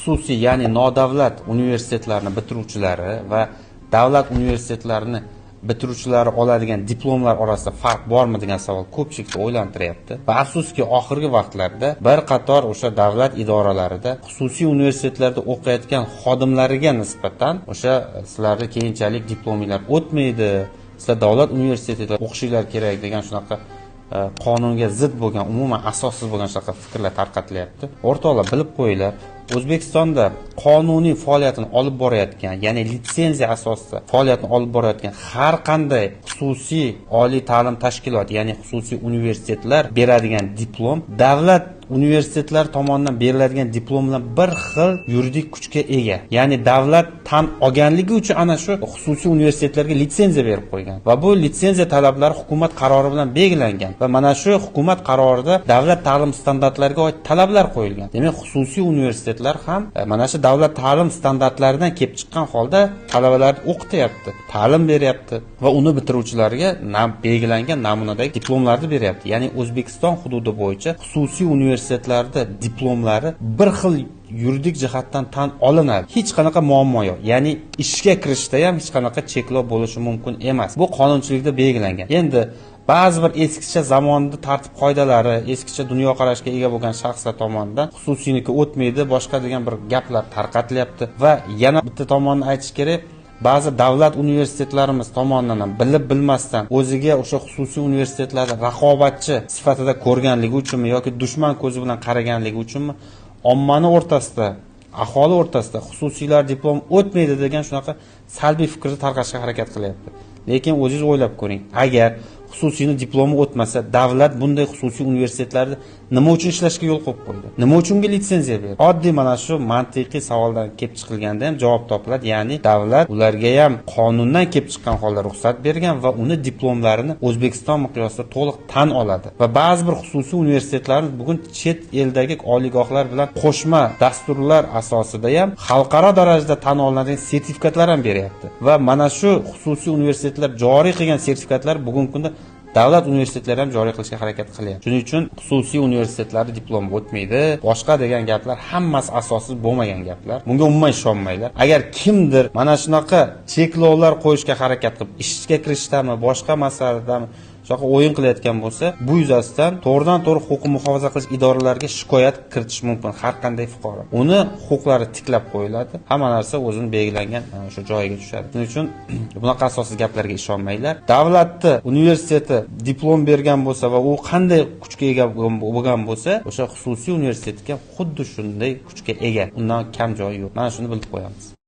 Xususiy, ya'ni nodavlat universitetlarni bitiruvchilari va davlat universitetlarini bitiruvchilari oladigan diplomlar orasida farq bormi degan savol ko'pchilikni o'ylantiryapti. Va afsuski, oxirgi vaqtlarda bir qator o'sha davlat idoralarida xususiy universitetlarda o'qiyotgan xodimlariga nisbatan o'sha "Sizlarni keyinchalik diplominglar o'tmaydi, sizlar davlat universitetida o'qishinglar kerak" degan shunaqa qonunga zid bo'lgan, umuman asossiz bo'lgan shunaqa fikrlar tarqatilyapti. O'rtoqlar, bilib qo'yinglar, O'zbekistonda qonuniy faoliyatini olib borayotgan, ya'ni litsenziya asosida faoliyatini olib borayotgan har qanday xususiy oliy ta'lim tashkiloti, ya'ni xususiy universitetlar beradigan diplom davlat universitetlar tomonidan beriladigan diplom bilan bir xil yuridik kuchga ega. Ya'ni davlat tan olganligi uchun ana shu xususiy universitetlarga litsenziya berib qo'ygan va bu litsenziya talablari hukumat qarori bilan belgilangan va mana shu hukumat qarorida davlat ta'lim standartlariga oid talablar qo'yilgan. Demak, xususiy universitetlar ham mana shu davlat ta'lim standartlaridan kelib chiqqan holda talabalarni o'qityapti, ta'lim beryapti va uni bitiruvchilarga belgilangan namunadagi diplomlarni beryapti. Ya'ni O'zbekiston hududi bo'yicha xususiy universitetlarda diplomlari bir xil yuridik jihatdan tan olinadi, hech qanaqa muammo yo'q. Ya'ni ishga kirishda ham hech qanaqa cheklov bo'lishi mumkin emas, bu qonunchilikda belgilangan. Endi ba'zi bir eskicha zamonni tartib qoidalari, eskicha dunyoqarashga ega bo'lgan shaxslar tomonidan xususiyniki o'tmaydi, boshqa degan bir gaplar tarqatilyapti. Va yana bitta tomonni aytish kerak, ba'zi davlat universitetlarimiz tomonidan ham bilib bilmasdan o'ziga o'sha xususiy universitetlarni raqobatchi sifatida ko'rganligi uchunmi yoki dushman ko'zi bilan qaraganligi uchunmi, ommani o'rtasida, aholi o'rtasida xususiylar diplom o'tmaydi degan shunaqa salbiy fikrni tarqatishga harakat qilyapti. Lekin o'zingiz o'ylab ko'ring, agar xususiyni diplomi o'tmasa, davlat bunday xususiy universitetlarni nima uchun ishlashga yo'l qo'yib qo'ydi, nima uchun unga litsenziya berdi? Oddiy mana shu mantiqiy savoldan kelib chiqilganda ham javob topiladi. Ya'ni davlat ularga ham qonundan kelib chiqqan holda ruxsat bergan va uni diplomlarini O'zbekiston miqyosida to'liq tan oladi. Va ba'zi bir xususiy universitetlarimiz bugun chet eldagi oliygohlar bilan qo'shma dasturlar asosida ham xalqaro darajada tan olinadigan sertifikatlar ham beryapti. Va mana shu xususiy universitetlar joriy qilgan sertifikatlar bugungi kunda davlat universitetlari ham joriy qilishga harakat qilyapti. Shuning uchun xususiy universitetlarda diplom o'tmaydi, boshqa degan gaplar hammasi asossiz bo'lmagan gaplar, bunga umuman ishonmanglar. Agar kimdir mana shunaqa cheklovlar qo'yishga harakat qilib, ishga kirishdami, boshqa masaladami, shunaqa o'yin qilayotgan bo'lsa, bu yuzasidan to'g'ridan to'g'ri huquqni muhofaza qilish idoralariga shikoyat kiritish mumkin har qanday fuqaro. Uni huquqlari tiklab qo'yiladi, hamma narsa o'zini belgilangan o'sha joyiga tushadi. Shuning uchun bunaqa asossiz gaplarga ishonmanglar. Davlatni universiteti diplom bergan bo'lsa va u qanday kuchga ega bo'lgan bo'lsa, o'sha xususiy universitetga xuddi shunday kuchga ega, undan kam joyi yo'q. Mana shuni bilib qo'yamiz.